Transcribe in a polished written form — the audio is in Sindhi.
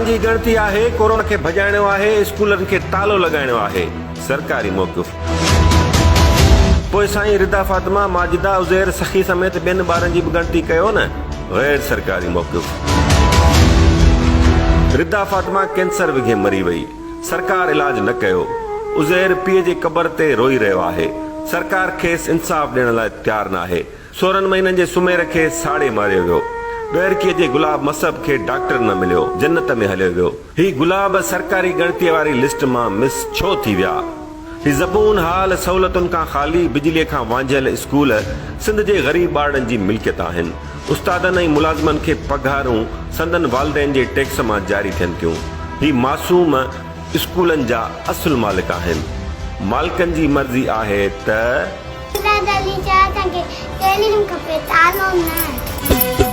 ٻارن جي ڳڻتي آهي، ڪورونا کي ڀڄائڻو آهي، اسڪولن کي تالو لڳائڻو آهي، سرڪاري موقف. پوء سائين ردا فاطمه، ماجده، عزير، سخي سميت ٻين ٻارن جي به ڳڻتي ڪيو نه، غير سرڪاري موقف. ردا فاطمه ڪينسر وگهي مري وئي، سرڪار علاج نه ڪيو. عزير پيء جي قبر تي روئي رهيو آهي، سرڪار کيس انصاف ڏيڻ لاء تيار ناهي. 16 مهينن جي سمير کي ساڙي ماريو ويو. ڏهرڪيء جي گلاب مصعب کي ڊاڪٽر نه مليو، جنت ۾ هليو ويو. هي گلاب سرڪاري ڳڻتيء واري لسٽ مان مس ڇو ٿي ويا؟ هي زبون حال سهولتن کان خالي، بجليء کان وانجهيل اسڪول سنڌ جي غريب ٻارڙن جي ملڪيت آهن. استادن ۽ ملازمن کي پگهارون سندن والدين جي ٽيڪس مان جاري ٿين ٿيون. هي معصوم اسڪولن جا اصل مالڪ آهن. مالڪن جي مرضي آهي ته. دادا علي چيو اسان کي تعليم کپي تالو نه.